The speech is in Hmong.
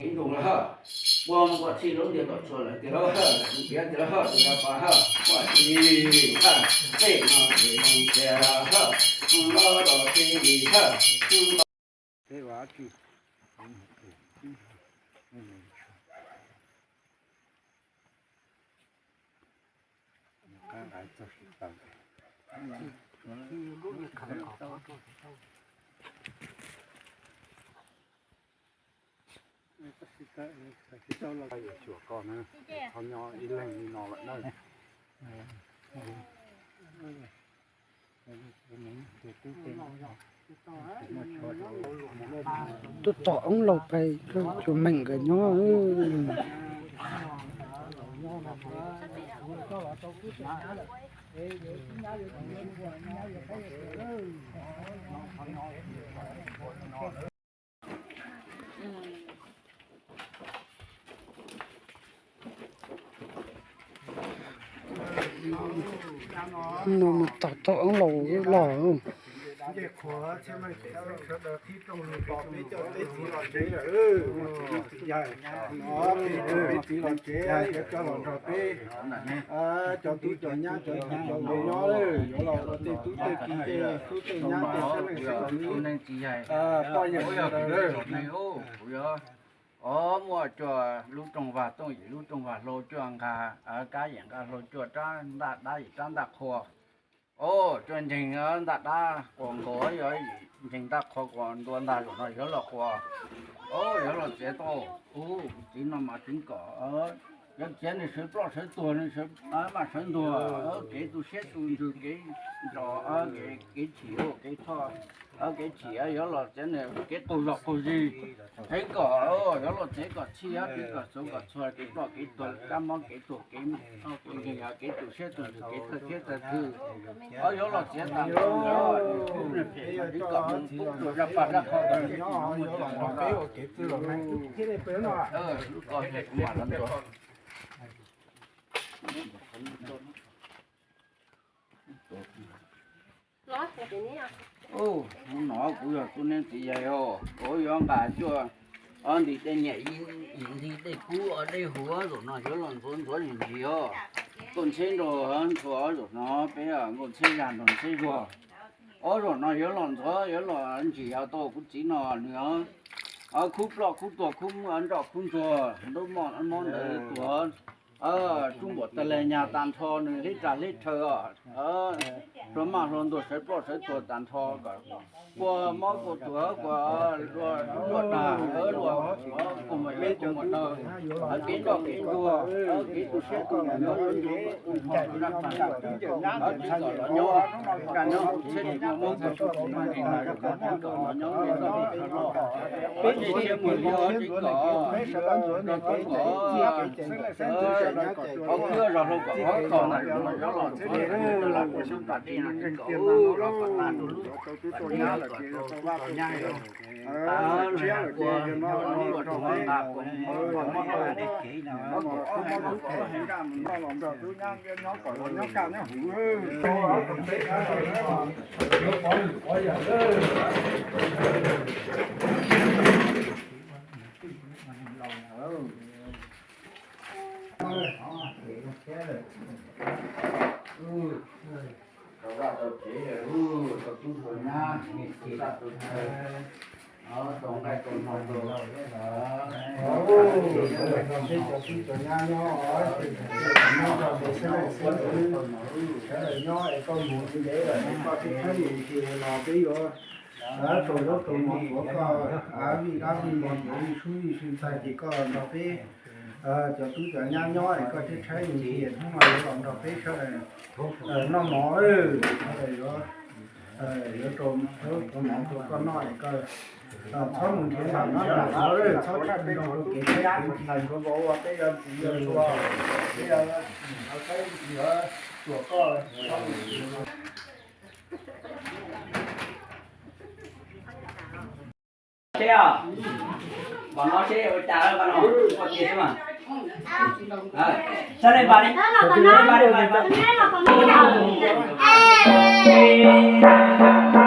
Ib ntus lawm hawm, ua mus kom txhij lub ntiav tom tsuas lawm tiag lauj hawm, mus piav tiag lauj hawm, tus yog pas hawm, ua tsis hawm, tej no ces zoo tiag hawm, los los txij li hawm. Xyuas koj na, txhob nyob ib leeg li no lawm na. Tuaj tom oob laus pais, tsuas meem nkawd nyob. No mus tom tau oob laus los. Cov tub cov nyab cov tub cov ntxhais nyob, yuav los ua tej tub tej ki tej tub tej nyab tej sab leej sab ntxwv, poj niam sawv daws. Os, muaj cua lub rooj vag tooj yim lub rooj vag hlau, cua nqa kab yim nqa hlau, cua rab ntaj dab yim rab ntaj qhua. Os, cua nceeg ntaj dab quas nkaus, yog nceeg ntaj qhua quas ntua ntag, zaum no yuav los quas. Os, yuav los txiav tau. Ub, txiv no mas tseev kom, yuav txiav nws sawv ploj sawv tuag, nws sawv maj sawv ntuag, kev tu siab tu ntsws, kev nrog, kev chim, kev txhoj, kev chim, yuav los txiav nws kev qaug zog qaug zig. Tseev kom, yuav los txiav kom txhij, txiav kom txhuv kom txhua, kev ploj kev tuag, kab mob kev tuag, kev nkeeg, kev tu siab tu ntsws, kev thawj thiab thawj thwj. Os, yuav los txiav tas, tseev kom mus tub rau zaj paj zaj qhov, lub ko kuv mam los ntxuav. Hnub no kuv yog tub neeb txiv yaig os, kuv yuav nqa cuaj ob ntim tej niam yim nti tej kub dej huv, zaum no yuav los ntxuav ntxuav ntsis ntsis os. Nkauj Ntxheb nrog Ntxhuav, zaum no peb Nkauj Ntxheb Zag nrog Ntxheb Zuag. Os, zaum no yuav los ntxuav yuav los ntsis tau kuv txiv no nws khub ploj khub tuag khub nroj khub ntxuag, ntub mob ntawd tuag, tsub npuam tag le nyag tag nrho, nws hleb rag hleb rhaw, hluas maj hluas ntuag sawv ploj sawv tuag tag nrho, kom kua mob kua tuag kua luaj dag luaj kua muag yeb kua muag daw, kev nroj kev ntuag, kev tu siab tu ntsws, kev tu nrho tu zaj paj zaj, txhij kom los nyob, kaj nyob txhiab li muaj mob kua tuag kua mag nkeeg mas zaj paj zaj kom los nyob, txhij kom los nyob, peb tsis siab muag li, txhij kom, txhij kom, ob kwj zos hlau kom ob txhos na, yuav los txhij kom los kom xyoob pas dej no, txhij kom los kom tag rau lub, kom nyab los kom tau vaj tau tsev, tshiab lawm ces yog no los kom mob kom mob dej kev no, mob kom mob dub kom heev raj mus noj los nrog tub nyab nyob kom los nyob kaj nyob huv. Tau vaj tau tsev, tau tub tau nyab, tau zaj tau chaw, tau nqaij tau hmo, tau peb cov tub cov nyab nyob, nyob nrog peb sawv daws xwb, sawv daws nyob es koj mus ntev lawm es koj thiaj thab mus ntsis los peb yuav rau zaub rau mov tuav koj, vij dab vij npog tuav vij sub vij sw ntxhais ces koj los nrog peb cov tub cov nyab nyob es koj thiaj tshaib mus ntsis, hnub no yuav los nrog peb sawv daws noj mov, sawv daws yuav, yuav rau zaub rau mov tuav koj noj es koj txhob mus nrhiav nram no nram hav, txhob tshaj nrog rau kev tshaib kev ntshis, peb yog txiv yog txhua, peb yog txhais txhua koj. Seb, pom no seb ua cas, pom no ua tiag xwb mas. Sab le npas li, npas li, npas li.